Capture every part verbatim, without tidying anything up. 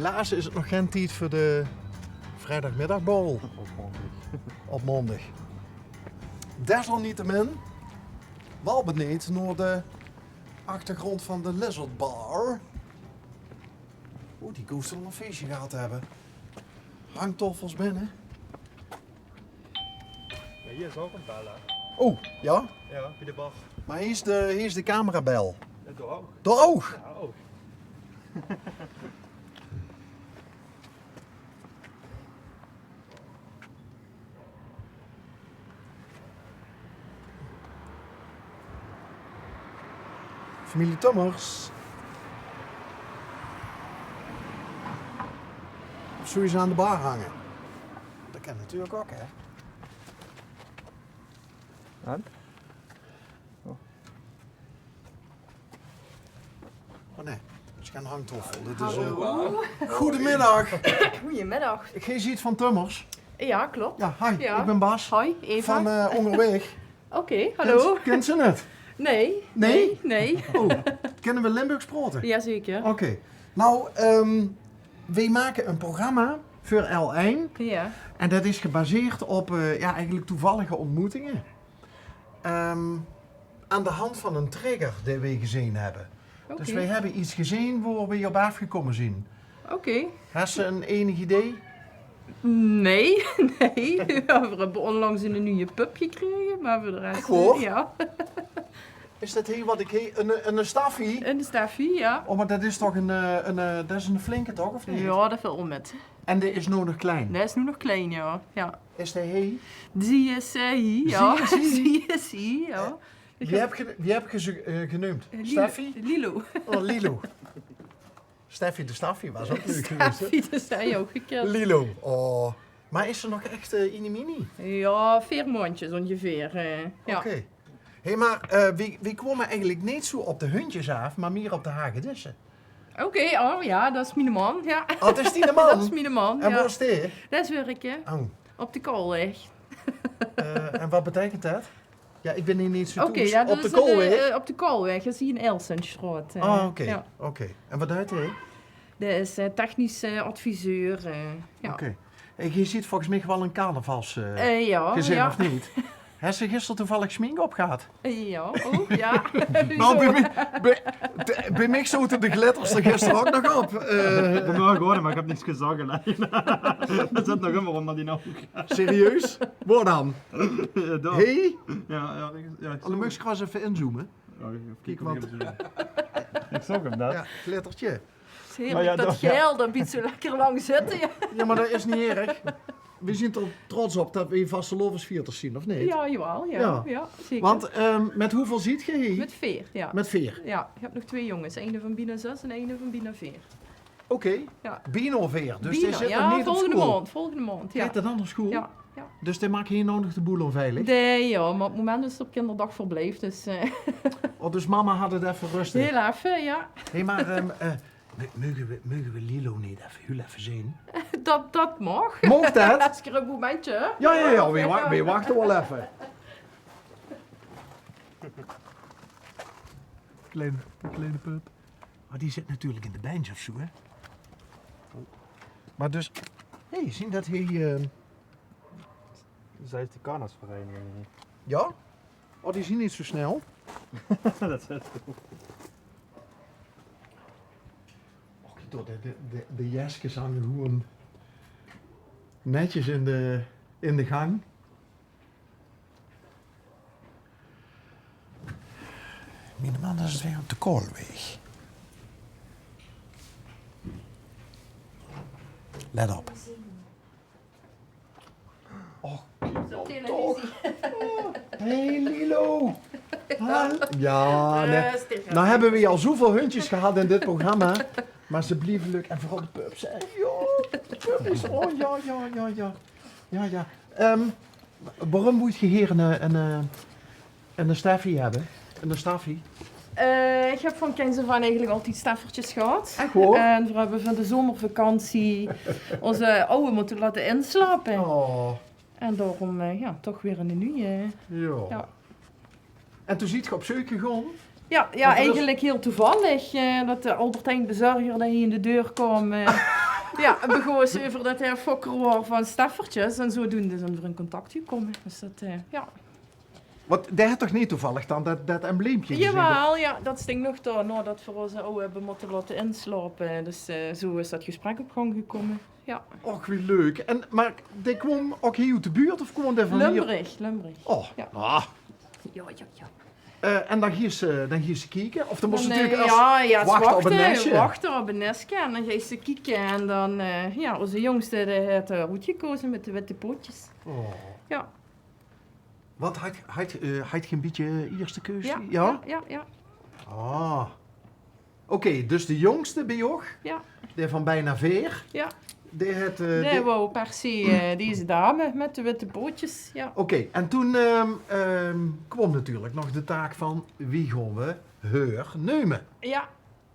Daas is 't nog gen tied veur de vriedagmiddagborrel. Op maondig. Desalniettemin, waal beneejd nao de achtergrond van de Lizard Bar. Oeh, die kóste waal e fieësje gehad höbbe. Hangtaofels binne. Ja, hie is ouch 'n bel, hè? Oeh, ja? Ja, bie de bar. Mer hie is de, hie is de camerabel. Ja, dao ouch. Dao ouch? Ja, ouch. Femilie Tummers. Of zouw ze aan de bar hange? Det kan natuurlik ouch, hè? En? Oh. Oh nae, det is gen hangtaofel. Dit is, eh, hallo. Goedemiddag. Goedemiddag. Geer zeet van Tummers? Ja, klop. Ja, hi, ik bin Bas. Hoi, Eva. Van, eh, Óngerwaeg. Oké, hallo. Kins, kins se 't? Nae, nae, nae. Oh, kinne we Limburgs praote? Jazeker. Oké. Nou, ehm, weej make een programma veur L1. Ja. En det is gebaseerd op, eh, ja, eigelik toevallige ontmoetinge. Ehm, aan de hand van een trigger die weej gezeen hebbe. Oké. Dus weej hebbe iets gezeen wo weej op aafgekómme zien. Oké. Hes se een enig idee? Nae, nae. Ja, we hebbe onlangs een nuuje pup gekrege, mer veur de res, ech waor? Ja. Is det hie wat ik hie, een, een staffie? Een staffie, ja. Oh, mer det is toch een, eh, een, eh, det is een flinke toch, of neet? Ja, det vilt waal mit. En die is noe nog klein? Die is noe nog klein, ja. Ja. Is die hie? Die is, eh, hie, ja. Die is hie? Die is hie, ja. Wie heb ge, wie heb ge ze, eh, geneumd? Eh, Lilo. Steffi? Lilo. Oh, Lilo. Steffi de Staffie waas ouch leuk gewaes, hè? Steffi, det is ouch gekend. Lilo, oh. Mer is ze nog ech, eh, inimini? Ja, veer maondjes óngeveer, eh, ja. Oké. Hé, mer, eh, weej, weej kómme eigelik neet zoe op de hundjes aaf, mer mier op de hagedisse. Oké, oh ja, det is miene man, ja. Oh, det is diene man? Det is miene man, ja. En wo is dae? Dae is wirke. Oh. Op de Koolwaeg. Eh, en wat beteikent det? Ja, ik bin hie neet zoe toes. Oké, ja, det is, eh, op de Koolwaeg, det is hie in Elsenstraot, eh. Ah, oké, ja. Oké. En wat deit hae? Dae is, eh, technisch, eh, adviseur, eh, ja. Oké. En geer zeet volges mich waal een carnavals, eh, gezin, of neet? Hes se gister toevallig smink op gehad? Eh, ja, ouch, ja. Nou, bie mich, bie, de, bie mich zote de glitters d'r gister ouch nog op. Eh. Vanmorge ouch, mer ik heb niks gezag, hè. Det zit nog ummer ónger die ouge. Serieus? Wo dan? Ja, dao. Hé? Ja, ja, ik, ja, ik... Oh, dan mós se ins effe inzoome. Ja, ik, ik, kiek, want ik zag 'm net. Ja, glittertje. 't Is heerlik, mer ja, det gael, det blief zoe lekker lang zitte, ja. Ja, mer det is neet erg. Weej zien d'r trots op det weej vastelaovesvierters zien, of neet? Ja, jawaal, ja. Ja. Ja, zeker. Want, ehm, mit wieväöl zeet geer hie? Mit veer, ja. Mit veer? Ja, ik heb nog twee jónges. Eine van biena zes en eine van biena veer. Oké. Ja. Biena veer. Dus dae zit nog neet op school. Volgende maond, volgende maond, ja. Geit 'r dan nao school? Ja, ja. Dus dae maak hie noe nog de boel ónveilig? Nae, ja, mer op 't moment is 'r op kinderdagverblijf, dus, eh. Oh, dus mama had 't effe rustig. Hiel effe, ja. Hé, mer, ehm, eh, meuge we, meuge we Lilo neet effe, hiel effe zeen? Det, det maag. Maag det? Is 'n momentje, hè? Ja, ja, ja, weej wa-, weej wachte waal effe. Klein, kleine pup. Mer die zit natuurlik in de bench of zoe, hè? Mer dus, hé, zien det hie, eh, Zij is de carnavalsvereniging. Ja? Oh, die zien neet zoe snel. Det is echt cool. Och, kiek, de, de, de, de jeskes hange gewoen netjes in de, in de gang. Miene man is weer op de Koolwaeg. Let op. Och, kiek dan toch. Hey, Lilo. Hal-, ja, nae. Rustig, rustig. Nou hebbe we al zoeväöl hundjes gehad in dit programma. Mer ze blieve leuk. En veural de pups, hè. Ja, de pups. Oh, ja, ja, ja, ja. Ja, ja. Ehm, waorum wólt geer hie 'n, 'n, 'n staffie hebbe? 'n Staffie? Eh, ik heb van kinds aaf aan eigelik altied staffertjes gehad. Ech waor? En we hebbe van de zomervakantie ózze awwe mótte laote inslaope. Oh. En daorum, eh, ja, toch weer 'n nuuje. Ja. Ja. En toen zeet geer op zeuk gegange? Ja, ja, eigelik hiel toevallig, eh, det de Albert Heijn bezorger dae hie in de deur kaom, eh, Jao, en begós euver det hae fokker waor van Steffertjes en zodoende zeen v'r in contact gekómme. Dus det, eh, jao. Want dae haet toch neet toevallig dan det, det embleempje gezeen? Jawaal, jao, det sting nog dao, naodet v'r ós aw höbbe mótte laote inslaope. Dus, eh, zo is det gesprek op gang gekómme. Jao. Och, wie leuk. En, mer dae kwaam ouch hie oet de buurt of kwaam dae van hie? Limburg, Limburg. Oh, jao. Ah. Jao, jao, jao. Eh, en dan geis se, dan geis se kieke? Of dan mós se natuurlik, eh, jao, jao, wachte op ein neske. Wachte op ein neske en dan geis se kieke en dan, eh, jao, ózze jóngste, dae haet, eh, roed gekoze mit de witte pootjes. Oh. Jao. Want haet, haet, eh, haet geer ein bietje ierste keus? Jao, jao, jao. Ah. Oké, dus de jóngste bie uch, jao, dae van bienao veer, jao, dae haet, eh, dae wou per se, eh, deze dame mit de witte pootjes, jao. Oké, en toen, ehm, ehm, kwaam natuurlik nog de taak van: wie gaon v'r häör neume? Jao,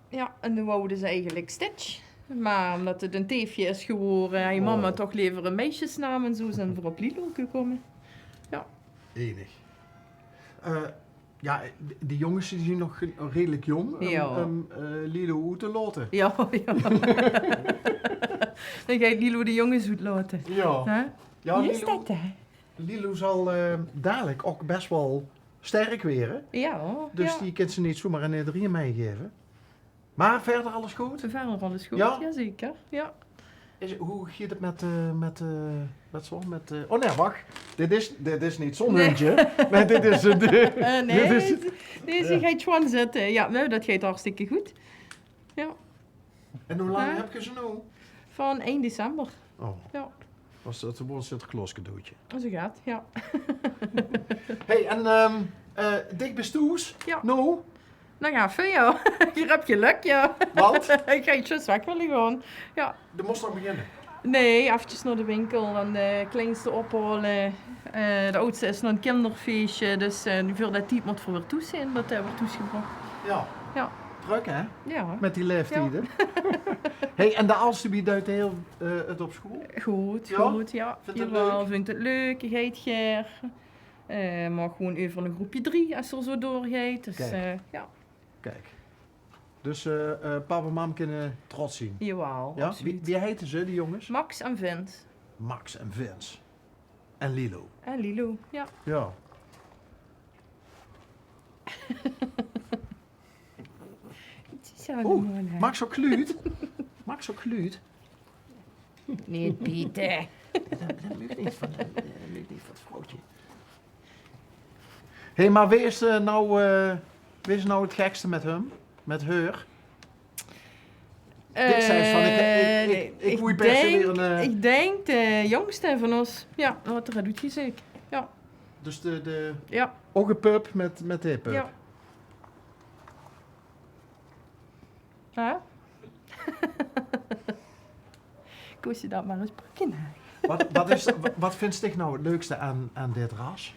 jao, en toen woude ze eigelik Stitch. Mer ómdet 't ein teefje is gewore, haw mama toch lever ein meisjesnaam en zo zeen v'r op Lilo gekómme. Jao. Enig. Eh, Jao, die, die jónges die zeen nog redelik jónk um, jao, um, eh, Lilo oet te laote. Jao, jao. Dan geit Lilo de jónges oetlaote. Jao. Hè? Jao, wie is Lilo, det, hè? Lilo zal, eh, dalik ouch bès waal sterk waere. Jao, dus jao, die kins se neet zomer aan ederein meigaeve. Mer wiejer alles good? Wiejer alles good, jao? Jaozeker. Jao. Is, wie geit 't mit, eh, mit, eh, mit zo'n, mit, eh, oh nae, wach. Dit is, dit is neet zo'n hundje. Nae, dit is, eh, de, eh, nae, dit is, deze, deze geit gewoon zitte. Jao, nae, det geit hartstikke good. Jao. En wie lang höb geer ze noe? Van ein december. Oh. Jao. Waas det gewoon Sinterklaos cadeautje? Zo geit 't, jao. Hey, en, ehm, eh, dich bis thoes? Jao. Noe? Noe jao, fijn, jao. Geer höb gelök, jao. Want? Ich haw zjus weg wille gaon. Jao. Doe mós nog beginne? Nae, efkes nao de winkel en de kleinste ophaole. Eh, de aadste is nao ein kinderfeesje, dus, eh, veur dae tied mót v'r weer thoes zeen, det haet v'r thoes gebrach. Jao. Jao. Drök, hè? Jao. Mit die laeftiede. Jao. Hey, en de aadste, wie duit 'r, eh, 't op school? Good, jao? Good, jao. Vindt 't leuk? Jawel, vindt 't leuk, hae geit gaer. Eh, mer gewoon euver nao groepje drie, es 'r zo doorgeit. Dus, kiek, eh, jao. Kiek. Dus, eh, eh, pap en mam kinne trots zeen. Jawel, jao? Absoluut. Wie, wie heite ze, die jónges? Max en Vince. Max en Vince. En Lilo. En Lilo, jao. Jao. Oeh, Max ouch kluut. Max ouch kluut. Neet biete. Det, det maag neet van, det maag neet van 't vrouwtje. Hey, mer wae is, eh, noe, eh, wae is noe 't gekste mit häöm? Mit häör? Dich zeis van, ich, ich, ich, ich wól per se weer ein, eh, ich dink de jóngste van ós. Jao, waat 'r haet oetgezeuk. Jao. Dus de, de, jao, ouch ein pup mit, mit de pup. Jao. Hè? Kós se det mer ins pakke, hè? Waat, waat is, wa-, waat vinjs dich noe 't leukste aan, aan dit ras?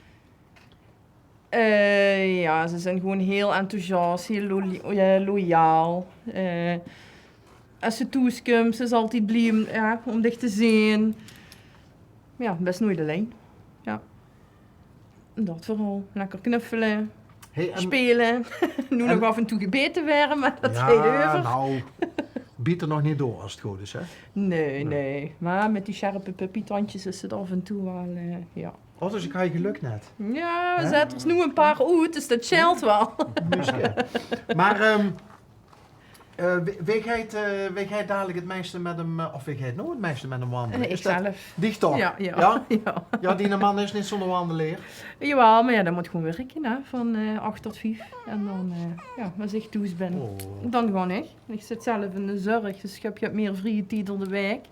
Eh, jao, ze zeen gewoon hiel enthousiast, hiel lo-, eh, loyaal. Eh, es se thoes kums, is altied blie um, jao, um dich te zeen. Jao, bès noeats allein. Jao. Det veural. Lekker knuffele, speule. Noe nog aaf en toe gebaete waere, mer det geit euver. Noe, biet 'r nog neet door es 't good is, hè? Nae, nae. Mer mit die sjerpe puppytandjes is 't aaf en toe waal, eh, jao. Oh, dus ich haw gelök net. Jao, ze haet 'rs noe ein paar oet, dus det sjeelt waal. Muske. Mer, ehm, Eh, wae, wae geit, eh, wae geit dalik 't meiste mit häöm, eh, of wae geit noe 't meiste mit häöm wandele? Eh, ichzelf. Dich toch? Jao, jao. Jao? Jao. Jao, diene man is neet zo'n wandelaer. Jawel, mer jao, dae mót gewoon wirke, hè, van, eh, ach tot vief. En dan, eh, jao, es ich thoes bön, dan gaon ich. Ich zit zelf in de zörg, dus ich höb get mieë vrieje tied door de waek.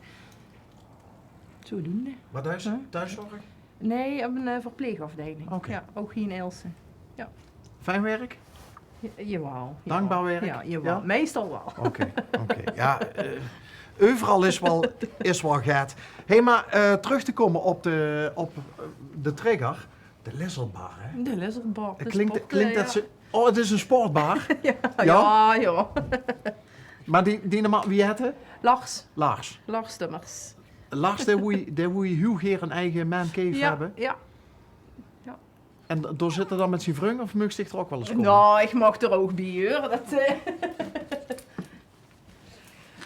Zodoende. Mer thoes, thoeszörg? Nae, op ein, eh, verpleegafdeiling. Oké. Jao, ouch hie in Aelse. Jao. Fijn werk? Jawel, jawel. Dankbaar werk? Jao, jawel. Jao? Meistal waal. Oké, oké. Jao, eh, euveral is waal, is waal get. Hey, mer, eh, trök te kómme op de, op, eh, de trigger. De Lizardbar, hè? De Lizardbar, de sport, eh, jao. 't Klink, klink det ze, oh, 't is ein sportbar? Jao, jao. Mer die, die normaal, wie hèt 'r? Lars. Lars. Lars Stummers. Lars, dae woe, dae woe hiel gaer ein eige mancave höbbe. Jao, jao. En d-, dao zit 'r dan mit zien vrung, of maag 'r d'r ouch waal ins kómme? Noe, ich maag d'r ouch bie, huur. Det, eh.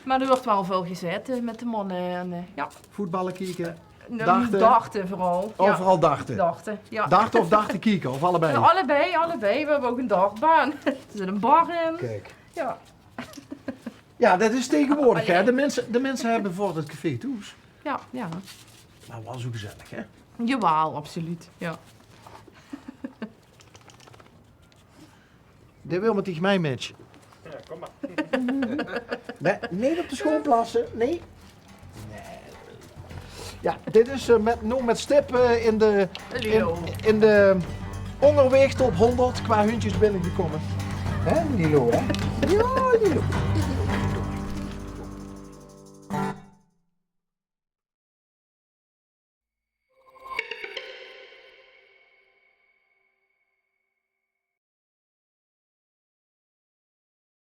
Mer d'r wuuert waal väöl gezaete mit de manne en, eh, jao. Voetballe kieke? Darte? Darte veural. Oh, veural darte. Darte, jao. Darte of darte kieke, of allebei? Jao, allebei, allebei. Veer höbbe ouch ein dartbaan. D'r zit ein bar in. Kiek. Jao. Jao, det is taengewoordig, hè. De minse, de minse höbbe veur 't café thoes. Jao, jao. Mer waal zoe gezellig, hè? Jawaal, absoluut. Jao. Dae wil mit dich mitje. Jao, kóm mer. Nae, neet op de schoon plasse. Nae. Nae. Jao, dit is, eh, mit, nog mit stip, eh, in de, in, in de óngerwaeg top hóngerd qua hundjes binnegekómme. Hè, Lilo, hè? Jao, Lilo.